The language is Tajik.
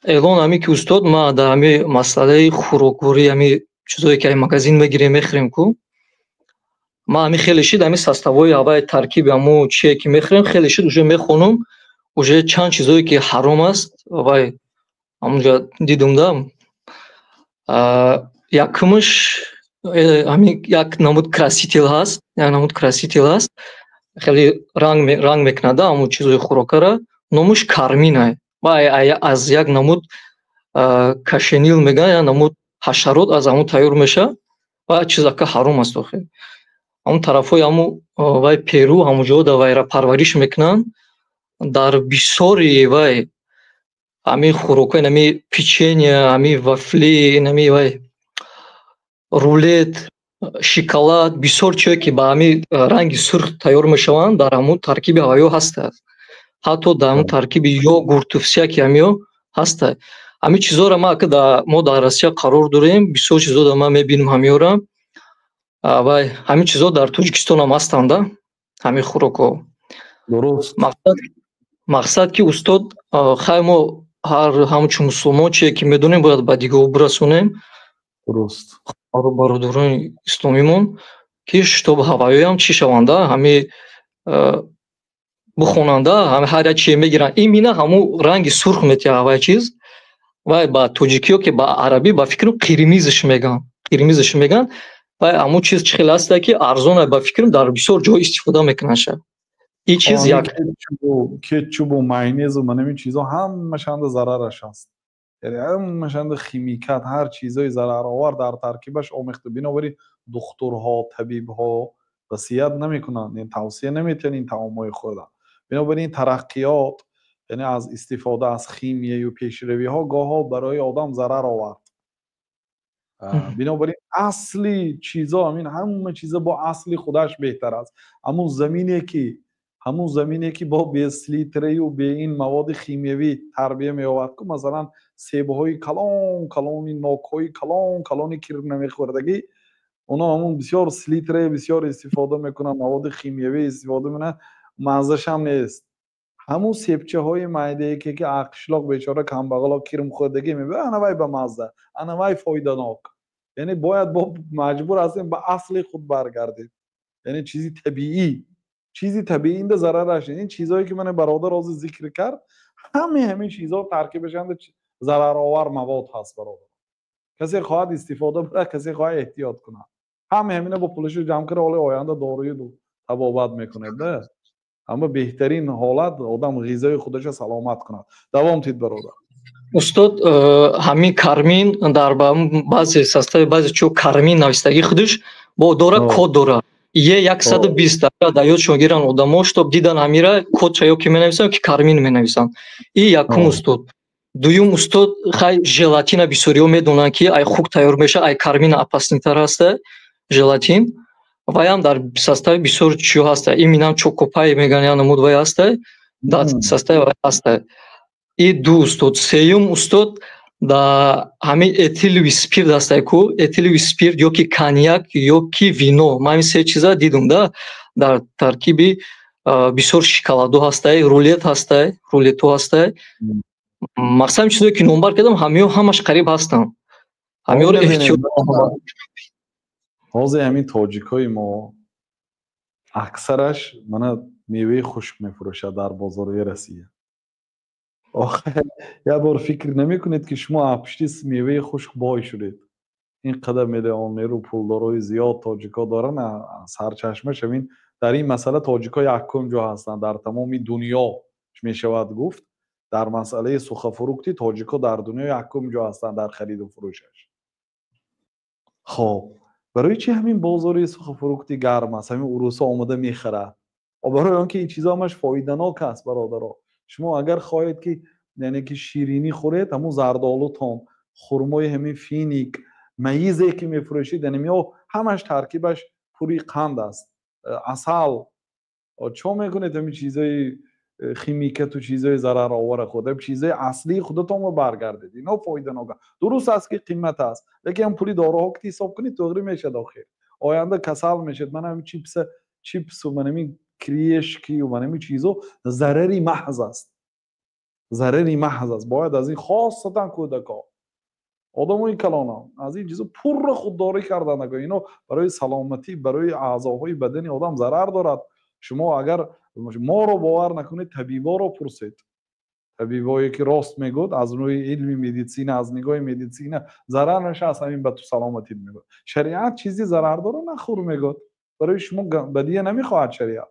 Эълон ҳаме ки, устод, ма дар ҳами масъалаи хӯрокворӣ, ҳами чизое ки ай магазин мегирем, мехӯрем ку, ма ҳами хеле шид, ҳами составҳои ҳаваи таркиби ҳамо чие ки мехӯрем, хеле шид, уже мехонум, уже чанд чизое ки ҳаром аст, вай ҳамонҷа дидум да. Якумаш ҳамин як намуд краситель ҳаст, як намуд краситель ҳаст, хеле ранг мекунад да ҳамон чизои хӯрокара, номуш кармин ай. Вай аз як намуд кошениль мегӯянд, як намуд ҳашарот, аз ҳамон тайёр мешавад ва чизака ҳаром аст. Охир ҳамон тарафҳои ҳамун вай Перу, ҳамон ҷо да вайра парвариш мекунанд. Дар бисёри вай ҳамин хӯрокҳо, инами печенье, ҳамин вафли, инами вай рулет, шоколад, бисёр чизе ки ба ҳамин ранги сурх тайёр мешаванд, дар ҳамун таркиби ҳавайё ҳастанд. Ҳатто дар ҳамун таркиби йогурту, всякий ҳамиё ҳаста. Ҳамин чизҳоро ма ака мо дар Россия қарор дорем, бисёр чизҳоро ман мебинам ҳамиёра. Вай ҳамин чизҳо дар Тоҷикистонам ҳастанд да, ҳамин хӯрокҳо. Дуруст. Мақсад ки, устод, хай, мо ҳар ҳамчун мусулмон чие ки медонем, бояд ба дигарҳо бирасонем. Дуруст. Бародарони исломимон ки чтоб ҳавайёям чӣ шаванда, ҳами бихонанда, ҳар як чие мегиранд, именно ҳамун ранги сурх метиҳад ҳавай чиз. Вай ба тоҷикиё ки ба арабӣ, ба фикрам, қирмизиш мегӯянд, қирмизиш мегӯянд. Вай ҳамун чиз чӣ хел ҳаста ки арзона, ба фикрам, дар бисёр ҷо истифода мекунанд ша. Ин чиз як. Кетчупу майонезу манамин чизо ҳамашанда зарараш аст, яъне ҳамашанда химикат, ҳар чизои зараровар дар таркибаш омехта. Бинобар ин духтурҳо, табибҳо васият намекунанд, тавсия наметиҳанд ин таомҳои хӯрдан. Бинобар ин тараққиёт, яъне аз истифода аз химияю пешравиҳо, гоҳо барои одам зарар овард. Бинобар ин асли чизо, ҳамин ҳама чиза бо асли худаш беҳтар аст. Ҳамун замине ки бо бе селитраю бе ин маводи химиявӣ тарбия меовард ку, масалан, себҳои калон калони, нокҳои калон калони кирм намехӯрдагӣ, оно ҳамун бисёр селитра бисёр истифода мекунанд, маводи химиявӣ истифода мекунанд, маззашам нест. Ҳамун себчаҳои майдае ки қишлоқ бечора камбағало кирм хӯрдагӣ мебиёд, ана вай ба мазза, ана вай фоиданок. Яъне бояд бо маҷбур ҳастем ба асли худ баргардем, яъне чизи табиӣ. Чизи табиӣ инда зарараш. Ин чизҳое ки мана бародар ҳозир зикр кард, ҳамаи ҳамин чизҳо таркибашанда зараровар мавод ҳаст. Бародар, касе хоҳад, истифода барад, касе хоҳад, эҳтиёт кунад. Ҳамаи ҳамина бо пулашо ҷамъ кара, оли оянда дорую табобат мекунед да. Аммо беҳтарин ҳолат, одам ғизои худаша саломат кунад. Давом тид, бародар. Устод, ҳамин кармин дар баъзе состави баъзе чо кармин навистагӣ худаш бо дора, код дора Е 120. Дар ёдшон гиранд одамо, чтоб дидан ҳамира кодша, ё ки менависанд, ё ки кармин менависанд. И якум, устод. Дуюм, устод, хай, желатина бисёриҳо медонанд ки ай хук тайёр мешавад, ай кармина опаснитар ҳаста желатин. Ваям дар состави бисёр чиё ҳаста, именно чокопай мегӯянд, як намуд вай ҳаста, дар состави вай ҳаста. И ду, устод. Сеюм, устод, да ҳамин этиловый спирт ҳастай ку, этиловый спирт ё ки коньяк, ё ки вино. Ман ҳамин се чиза дидум да дар таркиби бисёр шоколадо ҳастай, рулет ҳастай, рулетҳо ҳастай. Мақсад, чизое ки номбар кардам, ҳамиҳо ҳамаш қариб ҳастанд. Ҳамиҳоро эҳтиёт. Ҳозир ҳамин тоҷикҳои мо аксараш мана меваи хушк мефурӯшад дар бозорҳои Россия. Як бор фикр намекунед, ки шумо аз пушти меваи хушк бой шудед? Ин қадар миллионеру пулдорои зиёд тоҷикҳо доранд, сарчашмаш ҳамин. Дар ин масъала тоҷикҳо якум ҷо ҳастанд дар тамоми дунё, мешавад гуфт. Дар масъалаи сухофрукты тоҷикҳо дар дунё якум ҷо ҳастанд дар хариду фурӯшаш. Хоб, барои чи ҳамин бозори сухофрукты гарм аст, ҳамин урусҳо омода мехарад? Барои он ки ин чизо ҳамаш фоиданок аст. Бародаро, шумо агар хоҳед ки, яъне ки ширинӣ хӯред, ҳамун зардолутон, хурмои ҳамин финик, маизе ки мефурӯшид, яъне мео ҳамаш таркибаш пури қанд аст, асал. Чо мекунед ҳамин чизои химикату чизои зараровара худ? Чизои аслии худатонро баргардед, ино фоиданока. Дуруст аст ки қимат аст, лекин ҳам пули доруҳо ки ҳисоб кунед, туғри мешад. Охир оянда касал мешед. Ман ҳамин чипса, чипсу, ман ҳамин кириешкию, ман ҳамин чизо зарари маҳз аст. Зарари маҳз аст. Бояд аз ин, хосатан кӯдако, одамои калонам, аз ин чизо пурра худдорӣ кардан. Ино барои саломатӣ, барои аъзоҳои бадани одам зарар дорад. Шумо агар моро бовар накунед, табиборо пурсед. Табибое ки рост мегӯяд, аз рӯи илми медицина, аз нигоҳи медицина зарар наша аз ҳамин ба ту саломатит мегӯяд. Шариат чизи зарар дора, нахӯр мегӯяд. Барои шумо бадия намехоҳад шариат.